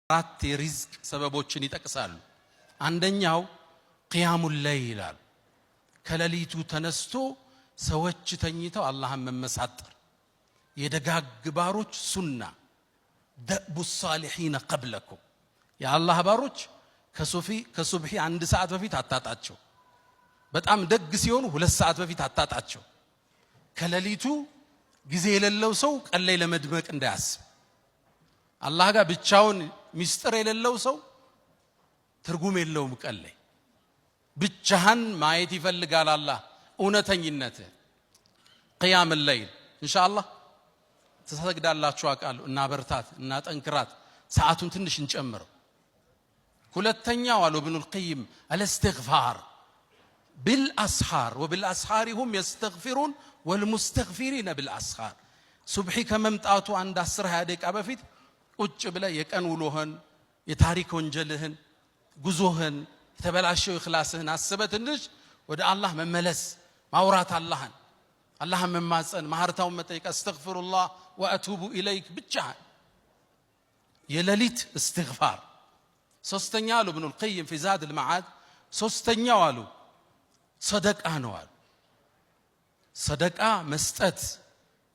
አራት የሪዝቅ ሰበቦችን ይጠቅሳሉ። አንደኛው قيام الليل ይላሉ። ከሌሊቱ ተነስቶ ሰዎች ተኝተው አላህን መመሳጠር የደጋግ ባሮች ሱና፣ دأب الصالحين قبلكم፣ የአላህ ባሮች ከሱብሒ 1 ሰዓት በፊት አታጣቸው። በጣም ደግ ሲሆኑ 2 ሰዓት በፊት አታጣቸው። ከሌሊቱ ጊዜ የሌለው ሰው ቀን ላይ ለመድመቅ እንዳያስብ። አላህ ጋር ብቻውን ሚስጥር የሌለው ሰው ትርጉም የለውም። ቀን ላይ ብቻህን ማየት ይፈልጋል አላህ እውነተኝነት። قيام الليل ኢንሻአላህ ትሰግዳላችሁ አውቃለሁ። እና በርታት እና ጠንክራት፣ ሰዓቱን ትንሽ እንጨምረው። ሁለተኛው አሉ ኢብኑል ቀይም الاستغفار بالأسحار، وبالأسحار هم يستغفرون والمستغفرين بالأسحار። ሱብሒ ከመምጣቱ አንድ 10 20 ደቂቃ በፊት ቁጭ ብለህ የቀን ውሎህን፣ የታሪክ ወንጀልህን፣ ጉዞህን፣ የተበላሸው ኢኽላስህን አስበህ ትንሽ ወደ አላህ መመለስ፣ ማውራት፣ አላህን መማፀን፣ ማህርታውን መጠየቅ፣ أستغفر الله وأتوب إليك፣ ብቻህን የሌሊት እስትግፋር። ሶስተኛ አሉ ኢብኑል ቀይም في زاد المعاد፣ ሶስተኛው አሉ ሰደቃ ነው አሉ። ሰደቃ መስጠት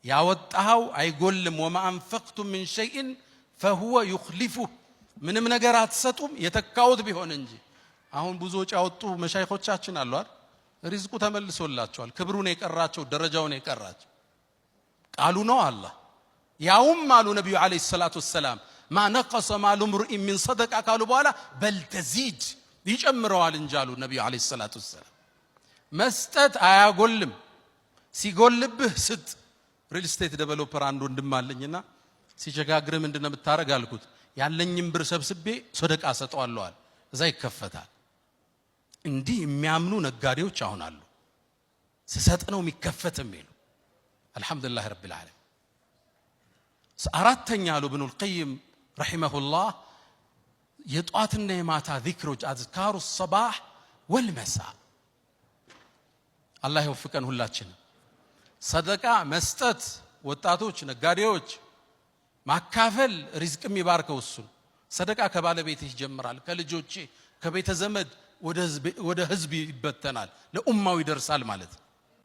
ያወጣኸው አይጎልም። وما أنفقتم من شيء فهو يخلفه። ምንም ነገር አትሰጡም የተካውት ቢሆን እንጂ። አሁን ብዙ ወጪ ያወጡ መሻይኾቻችን አሉ አይደል? ሪዝቁ ተመልሶላቸዋል። ክብሩን የቀራቸው፣ ደረጃውን የቀራቸው ቃሉ ነው አላህ። ያውም አሉ ነቢዩ عليه الصلاة والسلام ما نقص مال امرئ من صدقة ካሉ በኋላ بل تزيد፣ ይጨምረዋል እንጂ አሉ ነቢዩ عليه الصلاة والسلام። መስጠት አያጎልም። ሲጎልብህ ስጥ። Real estate developer አንድ ወንድም አለኝና ሲቸጋግርህ ምንድን ነው የምታደርግ አልኩት። ያለኝም ብር ሰብስቤ ሶደቃ ሰጠዋለሁ አለ። እዛ ይከፈታል። እንዲህ የሚያምኑ ነጋዴዎች አሁን አሉ። ስሰጥ ነው የሚከፈት የሚሉ። الحمد لله رب العالمين። አራተኛ አሉ ኢብኑል ቀይም رحمه الله የጧትና የማታ ዚክሮች፣ أذكار الصباح والمساء። አላህ ይወፍቀን ሁላችንም። ሰደቃ መስጠት፣ ወጣቶች፣ ነጋዴዎች ማካፈል፣ ሪዝቅ የሚባርከው እሱን። ሰደቃ ከባለቤትህ ይጀምራል፣ ከልጆቼ፣ ከቤተ ዘመድ ወደ ህዝብ ይበተናል፣ ለኡማው ይደርሳል ማለት ነው።